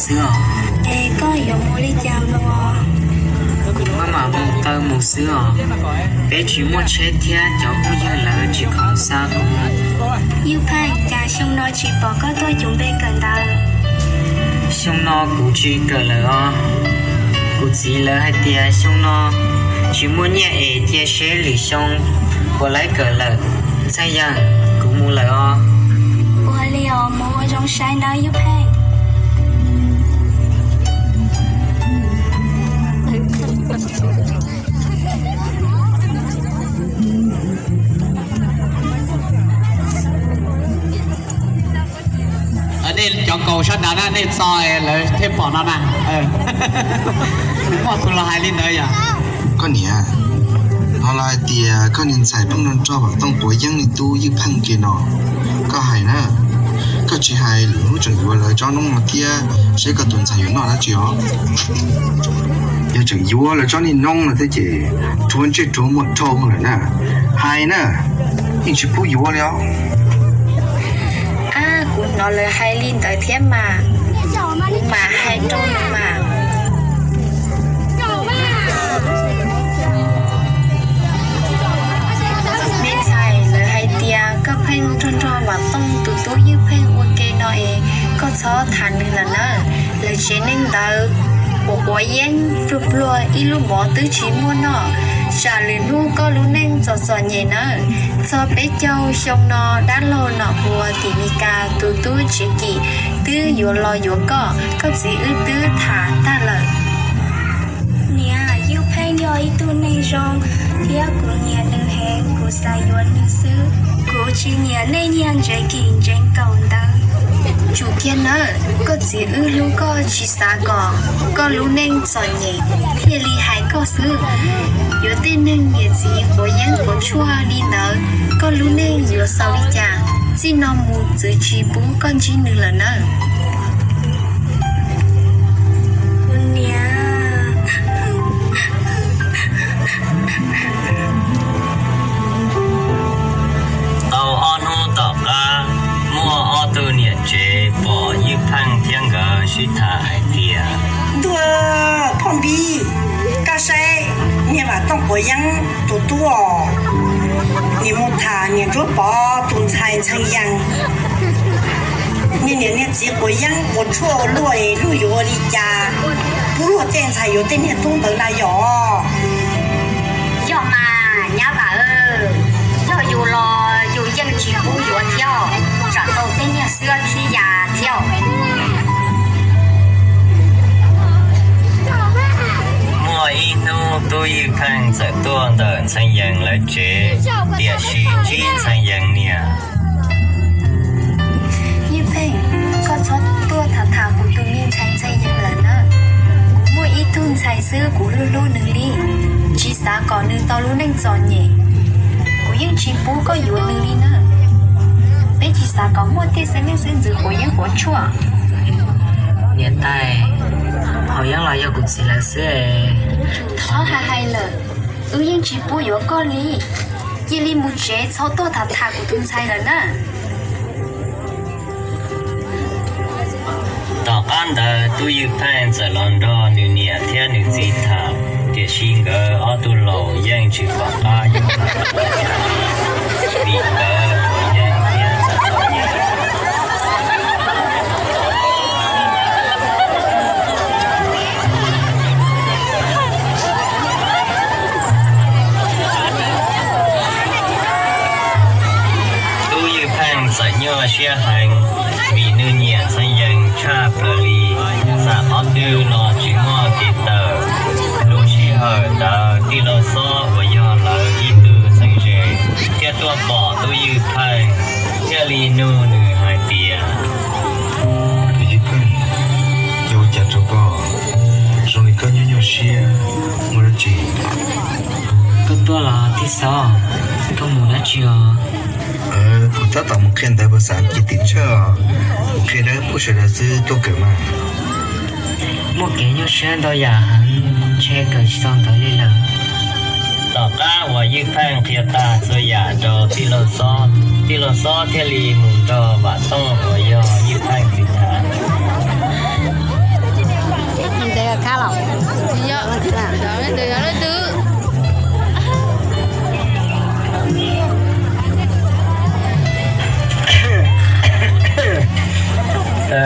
xwb os. Es koj yuav mus li cas mus? Kuv maj mam mus taw mus xwb os. Peb tsis muaj tsheb thiab cov phooj ywg lawv tsis khoom xa kuv. Ywg Pheej, cas xyoo no tsis pom koj tuaj cuv npe kawm ntawv? Xyoo no kuv tsis kawm lawm os. Kuv txiv lawv hais tias xyoo no tsis muaj nyiaj es cia seb lwm xyoo puas laib kawm lawm. Ntxhais Yees, kuv mus lawm os. Ua li os, mus ua zoo saib nawb Ywg Pheej. Nej cov kaus sab nrad na, nej txo lawv thiaj pom no na. Muaj tus los hais li ntawd yom. Koj niam, no los hais tias koj niag ntxhais pheej nrog nrog Vam Tooj quav yeeb li tub Ywg Pheej kiag no. Koj hais na, koj tsis hais lwm hnub tseem yuav lawv tsob noob no thiab, seb koj tus ntxhais yuav noj dab tsi os. Yog tseem yuav lawv tsob niag noob no thiab ces rhuav ntsej rhuav muag dhau lawm na. Hais na, yeej tsis pub yuav li os. Ab, kuv hnov lawv hais li ntawd thiab mas, kuv mam hais rau nws mas. Me ntxhais, lawv hais tias koj pheej nrog nrog Vam Tooj tus tub Ywg Pheej ua ke no es koj txhob tham nws lawm nawb. Lawv tsev neeg ntawd quav quav yeeb pluag pluag ib lub mov twb tsis muaj noj, tsam lwm hnub koj lub neej txom txom nyem nawb. Txog peb caug xyoo no dab laug Nom Huas tim Mes Kas tus tub Tsev Kim twb yuav los yuav koj, koj txiv wb twb tham tag lawm. Niam, Ywg Pheej yog ib tug neeg zoo thiab kuv nyiam nws heev, kuv xav yuav nws xwb. Kuv tsis nyiam nej niag ntsev kim ntsev kaus ntawd. Tsum kiag nawb, koj txiv wb hlub koj tsis xav kom koj lub neej txom nyem thiaj li hais koj xwb. Yuav tej neeg niam txiv quav yeeb quav tshuaj li ntawd, koj lub neej yuav xaus li cas? Txij no mus txwv tsis pub koj ntsib nws lawm nawb. Kuv niam. Tau ob hnub tom qab, muaj ob tug niam tsev pom Ywg Pheej thiab nkawd sib tham hais tias, Ntuj, Phoj Npib, koj saib, niag Vam Tooj quav yeeb tus tub os, nim mus tham niam Ntsuab Pov tus ntxhais Ntxhee Yees. Niag niam niag txiv quav yeeb quav tshuaj ua luaj, luag yuav ua li cas? Pub luag tej ntxhais yuav tej niag tub ntawd na yom. Yog mas nyab Vam, yog yus los yus yeej tsis pub yuav thiab, tsam tau tej niag xwb khib ya thiab. Muaj ib hnub tub Ywg Pheej txawm tuaj ntawm Ntxhee Yees lawv tsev, tiam sis ntsib Ntxhee Yees niam. Ywg Pheej, koj txhob tuaj tham tham kuv tus me ntxhais Ntxhee Yees lawm nawb. Kuv muaj ib tug ntxhais xwb kuv hlub hlub nws li, tsis xav kom nws tau lub neej txom nyem. Kuv yeej tsis pub koj yuav nws li nawb. Peb tsis xav kom muaj tej xeeb leej xeeb ntxwv quav yeeb quav tshuaj. Niam tais, Hauv Yeeb los yog kuv txiv lawv xwb. Txhob hais hais lawm, wb yeej tsis pub yuav koj li. Cia li mus tsev, txhob tuaj tham tham kuv tus ntxhais lawm na. Tom qab ntawd tub Ywg Pheej txawm los nrog nws niam thiab nws txiv tham, tiam sis nkawd ob tug laus yeej tsis pom qab yuav tham, vim nkawd quav yeeb thiab txom txom nyem. Tub Ywg Pheej txawm nyuaj siab heev, vim nws nyiam Ntxhee Yees tshaj plaws li, xam qhov twg los tsis muaj kev tawm. Lub sij hawm ntawd tij laug Xob uas yog lawv ib tug txheeb ze thiaj tuaj pom tub Ywg Pheej, thiaj li nug nws hais tias, Ywg Pheej, yog ua cas rau koj zoo li koj nyuaj nyuaj siab, muaj dab tsi? Koj tuaj los tij Xob, koj mus dab tsi os? Kuv tab tom mus qhia ntawv pas xav ci tim tsawj, qhia dawb paug sawv daws xwb tuaj kawm mas. Muaj kev nyuaj siab ntau yam heev, ntshe kawm tsis tau ntawv li lawm. Tom qab uas Ywg Pheej qhia tag txhua yam rau tij laug Xob, tij laug Xob thiaj li mus nrog Vam Tooj uas yog Ywg Pheej txiv tham.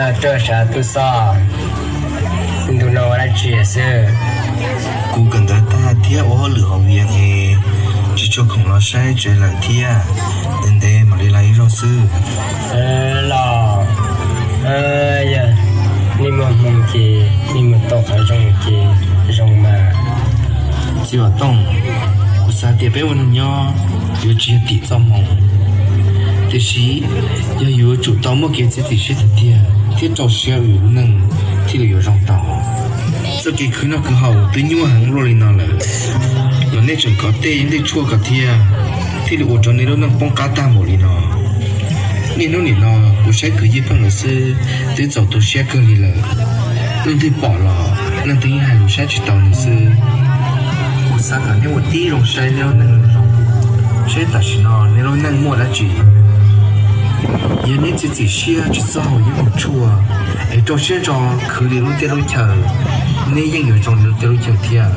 Roj sav tub xob, ntu no ua dab tsi xwb? Kuv kawm ntawv tag thiab ua hauj lwm hauv vias es tsis tshua khoom los saib tsev lawm thiab, ntev ntev mam li los ib zaug xwb. Los, yog nej muaj hmoo ces nej mus tau qhov zoo ces zoo mas. Txiv Vam Tooj, kuv xav tias peb ua neeg nyob yuav tsis yog tim txoj hmoo, tiam sis yog yuav tsum tau muaj kev txiav txim siab tiag tiag thiab rau siab ua yus lub neej thiaj li yuav zoo tau. Txoj kev khwv noj khwv haus twb nyuaj heev luaj li no lawm, los nej tseem kov tej yeeb tej tshuaj kom thiaj, thiaj li ua rau nej lub neej poob qab tag npaum li no. Niaj hnub nim no kuv saib kwv Yij Pheej lawv xwb twb txaus tu siab kawg li lawm. Leej twg pom los leej twg yeej hais lus saib tsis taus nws xwb. Kuv xav kom nej ua tib zoo saib nej lub neej zoo, saib tam sim no nej lub neej muaj dab tsi. Yog nej txiav txim siab tsis txhob haus yeeb haus tshuaj es rau siab ntso khwv li lub teb lub chaw, nej yeej yuav zoo li lub teb lub chaw thiab.